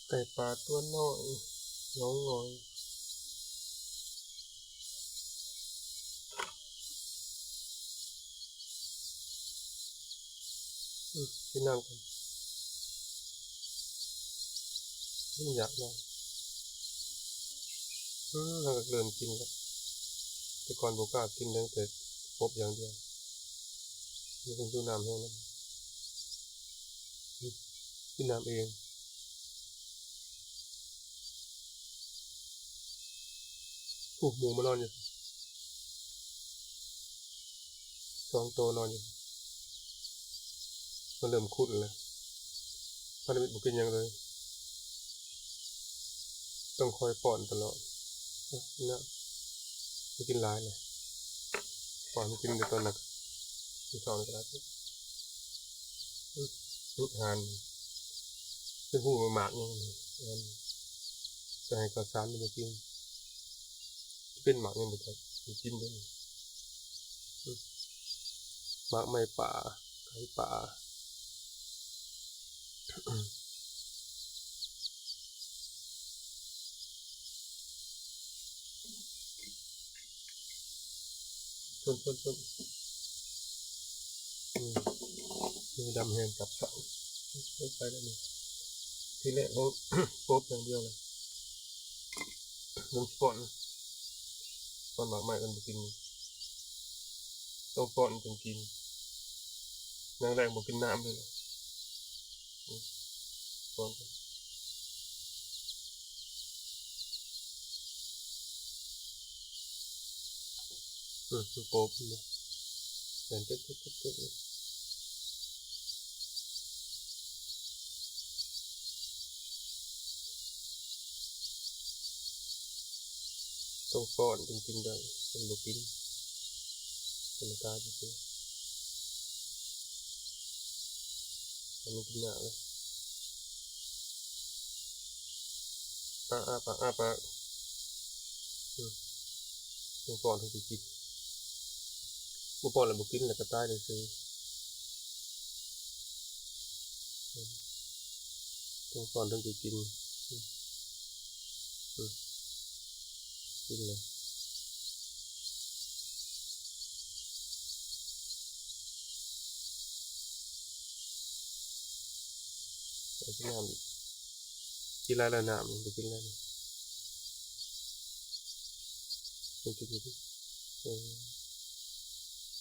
ໄກ່ປ່າຕົວນ້ອຍ ເຫງົາຫງອຍ. ອືມ ກິນນ້ຳກ່ອນ ມັນຢາກນ້ຳ. ອືມ ມັນກໍເລີ່ມກິນແລ້ວ ແຕ່ກ່ອນບໍ່ກ້າກິນເລີຍ ແຕ່ກົບຢ່າງດຽວ. ມັນເປັນຫິວນ້ຳແຮງນຳ ອືມ ກິນນ້ຳເອງ. ໂອ້ ໝູມານອນຢູ່ ສອງໂຕນອນຢູ່ ມັນເລີ່ມຂຸ້ນແລ້ວ ພັນທະມິດບໍ່ກິນຫຍັງເລີຍ ຕ້ອງຄອຍປ້ອນຕະຫຼອດ. ເອີ ນະ ມັນກິນຫຼາຍເລີຍ ປ້ອນມັນກິນແຕ່ຕອນນັ້ນ ກິນເຂົ້ານີ້ກໍໄດ້. ອືມ ອືມ ຫານ ເປັນຫູໝາກຫຍັງ ອັນ ຈະໃຫ້ເຂົ້າສານມັນບໍ່ກິນ ຊິເປັນໝາກຫຍັງບໍ່ຈັກ ມັນກິນເດ້. ອືມ ໝາກໄມ້ປ່າ ໄກ່ປ່າ. ຊົນ ຊົນ ຊົນ ອືມ ມືດຳແຮງຈັບເຂົ້າ ລົງໄປແລ້ວນີ້ ທີແລກເຮົາ ກົບຢ່າງດຽວເລີຍ ເບິ່ງ ປ້ອນ ປ້ອນໝາກໄມ້ເພິ່ນບໍ່ກິນ ຕ້ອງປ້ອນເພິ່ນກິນ ຢ່າງແລກບໍ່ກິນນ້ຳເລີຍ ອືມ ປ້ອນ ອືມ ມັນປົບເນາະ ແລ່ນເຕັກໆໆ ຕ້ອງປ້ອນຈຶ່ງກິນໄດ້ ມັນບໍ່ກິນ ມັນຕາຍຊື່ໆ ມັນກິນຍາກເລີຍ. ອ້າ ອ້າປາກ ອ້າປາກ ອືມ ຕ້ອງປ້ອນເຖິງຊິກິນ ບໍ່ປ້ອນແລ້ວບໍ່ກິນ ແລ້ວກໍຕາຍຊື່ໆ ອືມ ຕ້ອງປ້ອນເຖິງຊິກິນ ອືມ ອືມ ກິນເລີຍ. ໃສ່ນ້ຳອີກ ກິນຫຼາຍແລ້ວນ້ຳ ບໍ່ກິນແລ້ວນີ້ ຍັງກິນຢູ່ຕິ ເອີ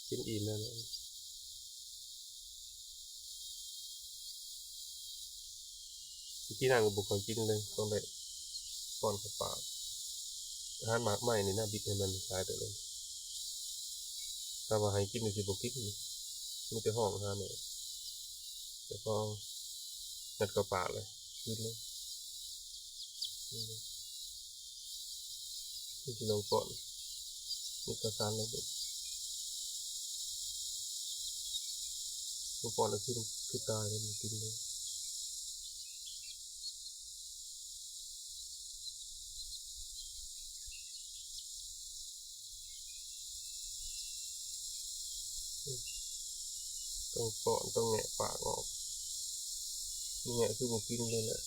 ກິນອີ່ມແລ້ວນະ. ຕະກີ້ນາງກໍບໍ່ຄ່ອຍກິນເລີຍ ຕ້ອງໄດ້ປ້ອນເຂົ້າປາກ. ອາຫານໝາກໄມ້ນີ້ນະ ບິດໃຫ້ມັນຫຼາຍເຕີບເລີຍ ຖ້າວ່າໃຫ້ກິນນີ້ຊິບໍ່ກິນ ມີແຕ່ຮ້ອງຫາແມ່ ແຕ່ພໍຍັດເຂົ້າປາກແລ້ວ ຄືນເລີຍ. ນີ້ ນີ້ຊິລອງປ້ອນ ມີກະສານລອງເບິ່ງ ບໍ່ປ້ອນແລ້ວຄື ຄືຕາຍແລ້ວ ມັນກິນເລີຍ. ຕ້ອງປ້ອນ ຕ້ອງແງະປາກອອກ ແງະຄືບໍ່ກິນເລີຍແຫຼະ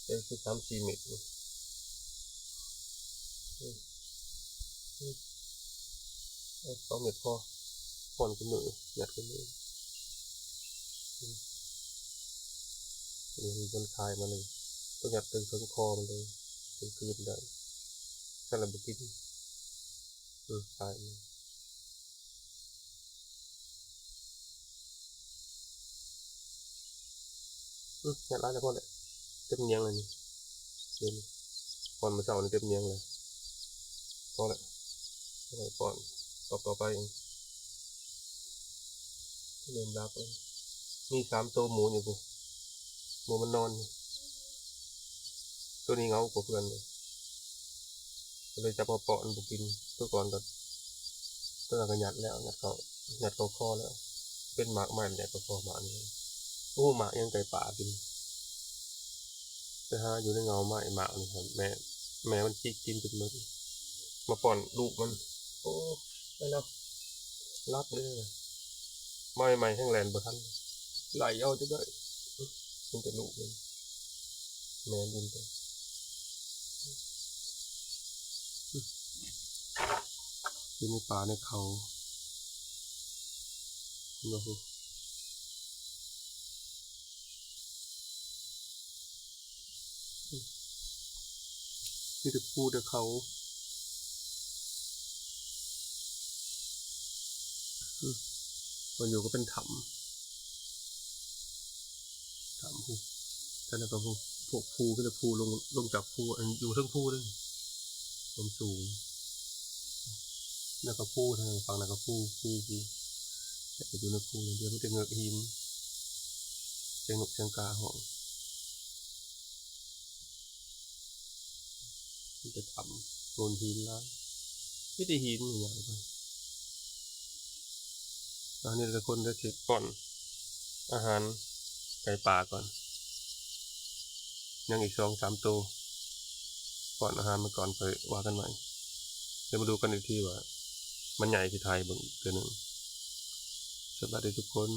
ແຕ່ຄືສາມສີ່ເມັດນີ້ ອືມ ອືມ ເອົາສອງເມັດພໍ ປ້ອນຄູ່ມື້ ຍັດຄູ່ມື້. ອືມ ນີ້ມັນຄາຍມາເລີຍ ຕ້ອງຍັດເຖິງເທິງຄໍມັນເລີຍ ຈຶ່ງກືນໄດ້ ຊັ້ນລະບໍ່ກິນ. ອືມ ຄາຍມາ ອືມ ຍັດຫຼາຍແລ້ວ ພໍແລ້ວ ເຕັມໜຽງແລ້ວນີ້ ເຫັນ ປ້ອນມື້ເຊົ້ານີ້ເຕັມໜຽງແລ້ວ ພໍແລ້ວ ເອົາໄວ້ປ້ອນຮອບຕໍ່ໄປ. ເລີ່ມຫຼັບແລ້ວ ມີສາມໂຕໝູຢູ່ພຸ້ນ ໝູມັນນອນ ໂຕນີ້ເຫງົາກວ່າເພື່ອນເລີຍ ກໍເລີຍຈັບມາປ້ອນບໍ່ກິນ. ໂຕກ່ອນກໍ ໂຕນັ້ນກໍຍັດແລ້ວ ຍັດເຂົ້າ ຍັດເຂົ້າຄໍແລ້ວ ເປັນໝາກໄມ້ ຍັດເຂົ້າຄໍໝາກນີ້. ໂອ້ ໝາກຫຍັງໄກ່ປ່າກິນ ໄປຫາຢູ່ໃນເຫງົ້າໄມ້ໝາກນີ້ ແມ່ ແມ່ມັນຈິກກິນຈົນໝົດ ມາປ້ອນລູກມັນ. ໂອ້ ໄປແລ້ວ ຫຼັບເລີຍ ມາໃໝ່ໆ ແຮ່ງແລ່ນບໍ່ທັນ ໄລ່ເອົາຈົນໄດ້ ເຫັນແຕ່ລູກມັນ. ແມ່ນດິນໄປ ຢູ່ໃນປ່າໃນເຂົາ ເຫັນບໍ່? ມີແຕ່ພູແຕ່ເຂົາ ອືມ ມັນຢູ່ກໍເປັນຖ້ຳ ຖ້ຳພູ ແຕ່ນັ້ນກໍພວກ ພວກພູ ມີແຕ່ພູ ລົງ ລົງຈາກພູ ອັນຢູ່ເທິງພູເດ້ ຄວາມສູງ ນັ້ນກໍພູ ທາງຝັ່ງນັ້ນກໍພູ ພູ ພູ ແລ້ວກໍຢູ່ໃນພູຢ່າງດຽວ ມີແຕ່ເງີກຫີນ ສຽງນົກສຽງກາຮ້ອງ ມີແຕ່ຖ້ຳໂພນຫີນຫຼາຍ ມີແຕ່ຫີນ ຍ່າງໄປ ອັນນີ້ແຫຼະທຸກຄົນ ດຽວຊິປ້ອນອາຫານໄກ່ປ່າກ່ອນ ຍັງອີກສອງສາມໂຕ ປ້ອນອາຫານມັນກ່ອນ ຄ່ອຍວ່າກັນໃໝ່ ດຽວມາດູກັນອີກທີວ່າມັນໃຫຍ່ ຊິຖ່າຍເບິ່ງເທື່ອໜຶ່ງ ສະບາຍດີທຸກຄົນ.